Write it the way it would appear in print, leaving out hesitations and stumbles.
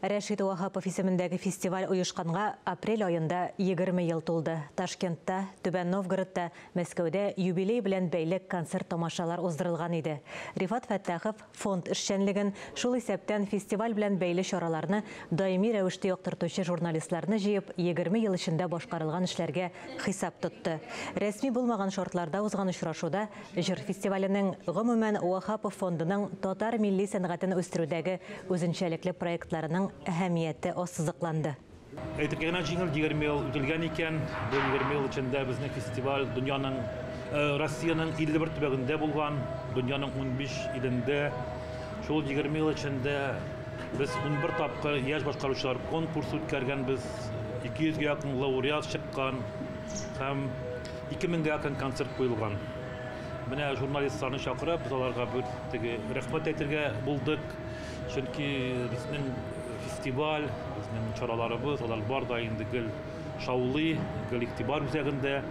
Рәшит Ваһапов исемендәге фестиваль оешканга апрель аенда 20 ел тулды. Ташкентта, Түбән Новгородта, Мәскәүдә юбилей белән бәйле концерт-тамашалар уздырылган иде. Рифат Фәттахов фонд эшчәнлеген, шул исәптән фестиваль белән бәйле чараларны даими рәвештә яктыртучы журналистларны җыеп, 20 ел эчендә башкарылган эшләргә хисап тотты. Рәсми булмаган шартларда узган очрашуда җыр фестиваленең, гомумән, Ваһапов фондының татар милли сәнгатен үстерүдәге үзенчәлекле проектларының әһәмияте ассызыкланды. Әйтергә генә җиңел, 20 ел үтелгән икән. Бу 20 ел эчендә безнең фестиваль дөньяның, Россиянең 51 төбәгендә булган, дөньяның 15 илендә. Шул 20 ел эчендә без 11 тапкыр яшь башкаручылар конкурсы үткәргәнбез, 200 гә якын лауреат чыккан һәм 2000 гә якын концерт куелган. Менә журналистларны чакырып, без аларга бер теге рәхмәт әйтергә булдык. Чөнки безнең фестиваль, безнең чараларыбыз, алар бар да инде гел шаулый, гел игътибар үзәгендә.